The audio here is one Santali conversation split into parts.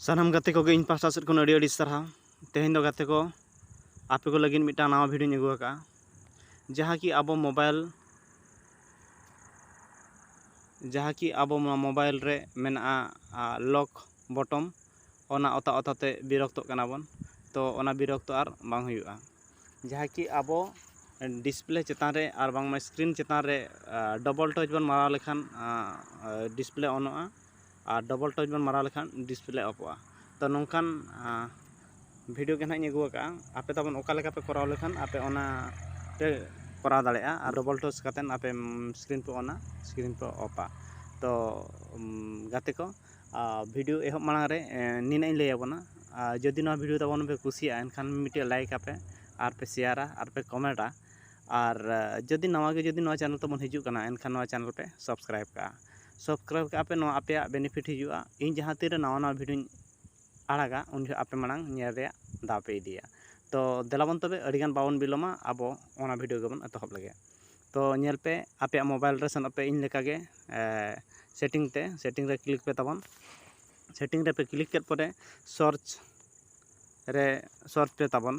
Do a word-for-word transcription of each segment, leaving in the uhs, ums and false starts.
ᱥᱟᱱᱟᱢ ᱜᱟᱛᱮ ᱠᱚᱜᱮ ᱤᱧ ᱯᱟᱦᱴᱟ ᱥᱮᱫ ᱠᱷᱚᱱ ᱟᱹᱰᱤ ᱟᱹᱰᱤ ᱥᱟᱨᱦᱟᱣ᱾ ᱛᱮᱦᱮᱧ ᱫᱚ ᱜᱟᱛᱮ ᱠᱚ, ᱟᱯᱮ ᱠᱚ ᱞᱟᱹᱜᱤᱫ ᱢᱤᱫᱴᱟᱝ ᱱᱟᱣᱟ ᱵᱷᱤᱰᱤᱭᱳᱧ ᱟᱹᱜᱩ ᱟᱠᱟᱫᱼᱟ, ᱡᱟᱦᱟᱸ ᱠᱤ ᱟᱵᱚ ᱢᱳᱵᱟᱭᱤᱞ ᱡᱟᱦᱟᱸ ᱠᱤ ᱟᱵᱚ ᱱᱚᱣᱟ ᱢᱳᱵᱟᱭᱤᱞ ᱨᱮ ᱢᱮᱱᱟᱜᱼᱟ ᱞᱚᱠ ᱵᱚᱴᱚᱢ, ᱚᱱᱟ ᱚᱛᱟ ᱚᱛᱟ ᱛᱮ ᱵᱤᱨᱚᱠᱛᱚᱜ ᱠᱟᱱᱟ ᱵᱚᱱ᱾ ᱛᱚ ᱚᱱᱟ ᱵᱤᱨᱚᱠᱛᱚ ᱟᱨ ᱵᱟᱝ ᱦᱩᱭᱩᱜᱼᱟ᱾ ᱡᱟᱦᱟᱸ ᱠᱤ ᱟᱵᱚ ᱰᱤᱥᱯᱞᱮ ᱪᱮᱛᱟᱱ ᱨᱮ ᱟᱨ ᱵᱟᱝᱢᱟ ᱥᱠᱨᱤᱱ ᱪᱮᱛᱟᱱ ᱨᱮ ᱰᱚᱵᱚᱞ ᱴᱟᱪ ᱵᱚᱱ ᱢᱟᱨᱟᱣ ᱞᱮᱠᱷᱟᱱ ᱰᱤᱥᱯᱞᱮ ᱚᱱᱚᱜᱼᱟ, ᱟᱨ ᱰᱚᱵᱚᱞ ᱴᱟᱪ ᱵᱚᱱ ᱢᱟᱨᱟᱣ ᱞᱮᱠᱷᱟᱱ ᱰᱤᱥᱯᱞᱮ ᱚᱯᱚᱜᱼᱟ᱾ ᱛᱚ ᱱᱚᱝᱠᱟᱱ ᱵᱷᱤᱰᱤᱭᱳ ᱜᱮ ᱱᱟᱦᱟᱜ ᱤᱧ ᱟᱹᱜᱩ ᱟᱠᱟᱫᱼᱟ᱾ ᱟᱯᱮ ᱛᱟᱵᱚᱱ ᱚᱠᱟ ᱞᱮᱠᱟ ᱯᱮ ᱠᱚᱨᱟᱣ ᱞᱮᱠᱷᱟᱱ ᱟᱯᱮ ᱚᱱᱟ ᱯᱮ ᱠᱚᱨᱟᱣ ᱫᱟᱲᱮᱭᱟᱜᱼᱟ᱾ ᱟᱨ ᱰᱚᱵᱚᱞ ᱴᱟᱪ ᱠᱟᱛᱮᱫ ᱟᱯᱮ ᱥᱠᱨᱤᱱ ᱯᱮ ᱚᱱᱟ ᱥᱠᱨᱤᱱ ᱯᱮ ᱚᱯᱟ᱾ ᱛᱚ ᱜᱟᱛᱮ ᱠᱚ, ᱵᱷᱤᱰᱤᱭᱳ ᱮᱦᱚᱵ ᱢᱟᱲᱟᱝ ᱨᱮ ᱱᱤᱱᱟᱹᱜ ᱤᱧ ᱞᱟᱹᱭ ᱟᱵᱚᱱᱟ᱾ ᱟᱨ ᱡᱩᱫᱤ ᱱᱚᱣᱟ ᱵᱷᱤᱰᱤᱭᱳ ᱛᱟᱵᱚᱱ ᱯᱮ ᱠᱩᱥᱤᱭᱟᱜᱼᱟ, ᱮᱱᱠᱷᱟᱱ ᱢᱤᱫᱴᱮᱡ ᱞᱟᱭᱤᱠ ᱟᱯᱮ ᱟᱨ ᱯᱮ ᱥᱮᱭᱟᱨᱟ ᱟᱨ ᱯᱮ ᱠᱚᱢᱮᱱᱴᱟ᱾ ᱟᱨ ᱡᱩᱫᱤ ᱱᱟᱣᱟ ᱜᱮ ᱡᱩᱫᱤ ᱱᱚᱣᱟ ᱪᱮᱱᱮᱞ ᱛᱮᱵᱚᱱ ᱦᱤᱡᱩᱜ ᱠᱟᱱᱟ, ᱮᱱᱠᱷᱟᱱ ᱱᱚᱣᱟ ᱪᱮᱱᱮᱞ ᱯᱮ ᱥᱟᱵᱥᱠᱨᱟᱭᱤᱵᱽ ᱠᱟᱜᱼᱟ᱾ ᱥᱟᱵᱥᱠᱨᱟᱭᱤᱵᱽ ᱠᱟᱜᱼᱟ ᱯᱮ, ᱱᱚᱣᱟ ᱟᱯᱮᱭᱟᱜ ᱵᱮᱱᱤᱯᱷᱤᱴ ᱦᱤᱡᱩᱜᱼᱟ᱾ ᱤᱧ ᱡᱟᱦᱟᱸ ᱛᱤᱱᱨᱮ ᱱᱟᱣᱟ ᱱᱟᱣᱟ ᱵᱷᱤᱰᱤᱭᱳᱧ ᱟᱲᱟᱜᱟ, ᱩᱱ ᱡᱚᱦᱚᱜ ᱟᱯᱮ ᱢᱟᱲᱟᱝ ᱧᱮᱞ ᱨᱮᱭᱟᱜ ᱫᱟᱣ ᱯᱮ ᱤᱫᱤᱭᱟ᱾ ᱛᱚ ᱫᱮᱞᱟ ᱵᱚᱱ ᱛᱚᱵᱮ, ᱟᱹᱰᱤᱜᱟᱱ ᱵᱟᱵᱚᱱ ᱵᱤᱞᱚᱢᱟ, ᱟᱵᱚ ᱚᱱᱟ ᱵᱷᱤᱰᱤᱭᱳ ᱜᱮᱵᱚᱱ ᱮᱛᱚᱦᱚᱵ ᱞᱮᱜᱮ᱾ ᱛᱚ ᱧᱮᱞ ᱯᱮ, ᱟᱯᱮᱭᱟᱜ ᱢᱳᱵᱟᱭᱤᱞ ᱨᱮ ᱥᱮᱱᱚᱜ ᱯᱮ, ᱤᱧ ᱞᱮᱠᱟᱜᱮ ᱥᱮᱴᱤᱝ ᱛᱮ, ᱥᱮᱴᱤᱝ ᱨᱮ ᱠᱞᱤᱠ ᱯᱮ ᱛᱟᱵᱚᱱ᱾ ᱥᱮᱴᱤᱝ ᱨᱮᱯᱮ ᱠᱞᱤᱠ ᱠᱮᱫ ᱯᱚᱨᱮ ᱥᱟᱨᱪ ᱨᱮ ᱥᱟᱨᱪ ᱯᱮ ᱛᱟᱵᱚᱱ,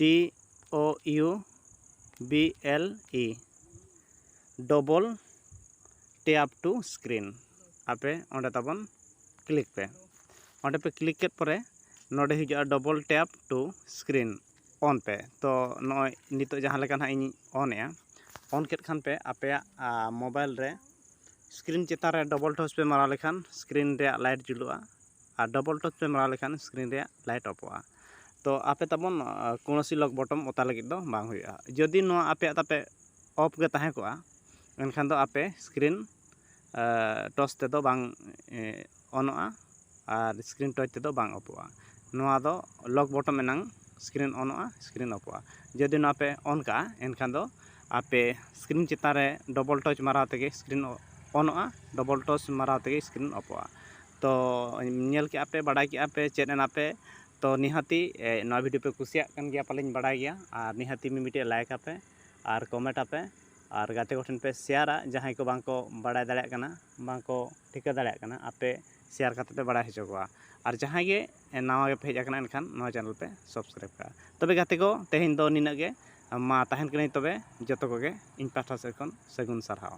D O U B L E, double tap to screen᱾ ᱟᱯᱮ ᱚᱸᱰᱮ ᱛᱟᱵᱚᱱ ᱠᱞᱤᱠ ᱯᱮ᱾ ᱚᱸᱰᱮ ᱯᱮ ᱠᱞᱤᱠ ᱠᱮᱫ ᱯᱚᱨᱮ ᱱᱚᱰᱮ ᱦᱤᱡᱩᱜᱼᱟ double tap to screen, ᱚᱱ ᱯᱮ᱾ ᱛᱚ ᱱᱚᱜᱼᱚᱭ ᱱᱤᱛᱚᱜ ᱡᱟᱦᱟᱸ ᱞᱮᱠᱟ ᱱᱟᱦᱟᱜ ᱤᱧ ᱚᱱᱮᱜᱼᱟ, ᱚᱱ ᱠᱮᱫ ᱠᱷᱟᱱ ᱯᱮ ᱟᱯᱮᱭᱟᱜ ᱢᱳᱵᱟᱭᱤᱞ ᱨᱮ ᱥᱠᱨᱤᱱ ᱪᱮᱛᱟᱱ ᱨᱮ ᱰᱚᱵᱚᱞ ᱴᱟᱪ ᱯᱮ ᱢᱟᱨᱟᱣ ᱞᱮᱠᱷᱟᱱ ᱥᱠᱨᱤᱱ ᱨᱮᱭᱟᱜ ᱞᱟᱭᱤᱴ ᱡᱩᱞᱩᱜᱼᱟ, ᱟᱨ ᱰᱚᱵᱚᱞ ᱴᱟᱪ ᱯᱮ ᱢᱟᱨᱟᱣ ᱞᱮᱠᱷᱟᱱ ᱥᱠᱨᱤᱱ ᱨᱮᱭᱟᱜ ᱞᱟᱭᱤᱴ ᱚᱯᱚᱜᱼᱟ᱾ ᱛᱚ ᱟᱯᱮ ᱛᱟᱵᱚᱱ ᱠᱳᱱᱳᱥᱤ ᱞᱚᱠ ᱵᱚᱴᱚᱢ ᱚᱛᱟ ᱞᱟᱹᱜᱤᱫ ᱫᱚ ᱵᱟᱝ ᱦᱩᱭᱩᱜᱼᱟ᱾ ᱡᱩᱫᱤ ᱱᱚᱣᱟ ᱟᱯᱮᱭᱟᱜ ᱛᱟᱯᱮ ᱚᱯᱷ ᱜᱮ ᱛᱟᱦᱮᱸ ᱠᱚᱜᱼᱟ, ᱮᱱᱠᱷᱟᱱ ᱫᱚ ᱟᱯᱮ ᱥᱠᱨᱤᱱ ᱴᱚᱪ ᱛᱮᱫᱚ ᱵᱟᱝ ᱚᱱᱚᱜᱼᱟ, ᱟᱨ ᱥᱠᱨᱤᱱ ᱴᱚᱪ ᱛᱮᱫᱚ ᱵᱟᱝ ᱚᱯᱚᱜᱼᱟ᱾ ᱱᱚᱣᱟ ᱫᱚ ᱞᱚᱠ ᱵᱚᱴᱚᱢ ᱮᱱᱟᱝ ᱥᱠᱨᱤᱱ ᱚᱱᱚᱜᱼᱟ, ᱥᱠᱨᱤᱱ ᱚᱯᱚᱜᱼᱟ᱾ ᱡᱩᱫᱤ ᱱᱚᱣᱟ ᱯᱮ ᱚᱱ ᱠᱟᱜᱼᱟ, ᱮᱱᱠᱷᱟᱱ ᱫᱚ ᱟᱯᱮ ᱥᱠᱨᱤᱱ ᱪᱮᱛᱟᱱ ᱨᱮ ᱰᱚᱵᱚᱞ ᱴᱟᱪ ᱢᱟᱨᱟᱣ ᱛᱮᱜᱮ ᱥᱠᱨᱤᱱ ᱚᱱᱚᱜᱼᱟ, ᱰᱚᱵᱚᱞ ᱴᱟᱪ ᱢᱟᱨᱟᱣ ᱛᱮᱜᱮ ᱥᱠᱨᱤᱱ ᱚᱯᱚᱜᱼᱟ᱾ ᱛᱚ ᱧᱮᱞ ᱠᱮᱜᱼᱟ ᱯᱮ, ᱵᱟᱰᱟᱭ ᱠᱮᱜᱼᱟ ᱯᱮ, ᱪᱮᱫ ᱮᱱᱟ ᱯᱮ᱾ ᱛᱚ ᱱᱤᱦᱟᱹᱛᱤ ᱱᱚᱣᱟ ᱵᱷᱤᱰᱤᱭᱳ ᱯᱮ ᱠᱩᱥᱤᱭᱟᱜ ᱠᱟᱱ ᱜᱮᱭᱟ ᱯᱟᱞᱮᱧ ᱵᱟᱰᱟᱭ ᱜᱮᱭᱟ, ᱟᱨ ᱱᱤᱦᱟᱹᱛᱤ ᱢᱤᱢᱤᱫᱴᱮᱡ ᱞᱟᱭᱤᱠ ᱟᱯᱮ ᱟᱨ ᱠᱚᱢᱮᱱᱴ ᱟᱯᱮ᱾ ᱟᱨ ᱜᱟᱛᱮ ᱠᱚᱴᱷᱮᱱ ᱯᱮ ᱥᱮᱭᱟᱨᱟ᱾ ᱡᱟᱦᱟᱸᱭ ᱠᱚ ᱵᱟᱝ ᱠᱚ ᱵᱟᱲᱟᱭ ᱫᱟᱲᱮᱭᱟᱜ ᱠᱟᱱᱟ, ᱵᱟᱝ ᱠᱚ ᱴᱷᱤᱠᱟᱹ ᱫᱟᱲᱮᱭᱟᱜ ᱠᱟᱱᱟ, ᱟᱯᱮ ᱥᱮᱭᱟᱨ ᱠᱟᱛᱮ ᱯᱮ ᱵᱟᱲᱟᱭ ᱦᱚᱪᱚ ᱠᱚᱣᱟ᱾ ᱟᱨ ᱡᱟᱦᱟᱸᱭ ᱜᱮ ᱱᱟᱣᱟ ᱜᱮ ᱯᱮ ᱦᱮᱡ ᱟᱠᱟᱱᱟ, ᱮᱱᱠᱷᱟᱱ ᱱᱚᱣᱟ ᱪᱮᱱᱮᱞ ᱯᱮ ᱥᱟᱵᱥᱠᱨᱟᱭᱤᱵᱽ ᱠᱟᱜᱼᱟ᱾ ᱛᱚᱵᱮ ᱜᱟᱛᱮ ᱠᱚ, ᱛᱮᱦᱮᱧ ᱫᱚ ᱱᱤᱱᱟᱹᱜ ᱜᱮ᱾ ᱢᱟ ᱛᱟᱦᱮᱱ ᱠᱟᱹᱱᱟᱹᱧ ᱛᱚᱵᱮ, ᱡᱚᱛᱚ ᱠᱚᱜᱮ ᱤᱧ ᱯᱟᱦᱴᱟ ᱥᱮᱫ ᱠᱷᱚᱱ ᱥᱟᱹᱜᱩᱱ ᱥᱟᱨᱦᱟᱣ᱾